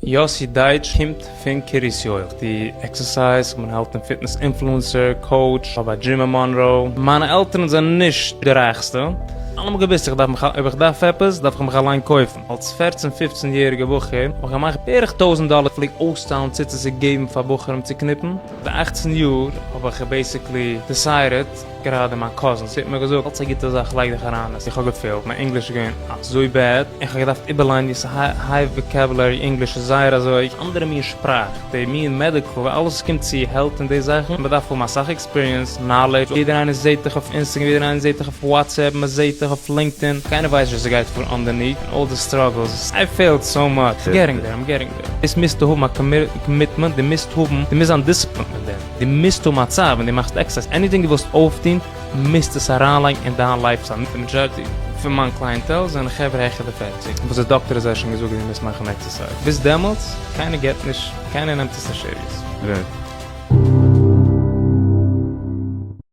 יאסי דייטש קומט פון קרית יואל, איך טו exercise, איך בין health און fitness influencer, coach, האב א דזשים אין מאנרא. מיינע עלטערן זענען נישט די רייכסטע, אלעמאל געוואוסט איך דארף מיך, אויב איך דארף עפעס דארף איך מיך אליין קויפן. אלס פערצן פופצן יעריגע בחור האב איך געמאכט בערך 1000 דאלער, פלעג אויסטיילן ציצית און געבן פאר בחורים צו קניפן. די 18 יאר האב איך basically decided, גראדע מיין cousin האט מיר געזאגט אלץ א גוטע זאך לייג דיך אריין עס, איך האב געפעלט, מיין ענגליש איז געווען אזוי bad, איך האב געדארפט איבערליינען די high vocabulary ענגליש איז זייער אזוי אנדערע מין שפראך, די מין medical ווי אלעס קומט צו health און די זאכן, מען דארף האבן אסאך experience, knowledge, יעדער איינער זעט דיך אויף אינסטעגרעם, יעדער איינער זעט דיך אויף וואטסעפפ, מען זעט דיך אויף לינקדאין, קיינער ווייסט נישט וואס ס'גייט פאר underneath, און all די struggles, I failed so much, getting there, I'm getting there. דאס מוזטו האבן א commitment, דו מוזט האבן, דו מוזט זיין disciplined מיט דעם. דו מוזט האבן א צייט ווען דו מאכסט exercise, anything דו ווילסט אויפטון מוזט עס אריינלייגן אין דיין lifestyle, די majority פון מיין clientele זענען חברה העכער די 40 וואס די דאקטער האט זיי שוין געזאגט אז דו מוזט מאכן exercise, ביז דעמאלטס קיינער געבט נישט, קיינער נעמט עס נישט serious. Right.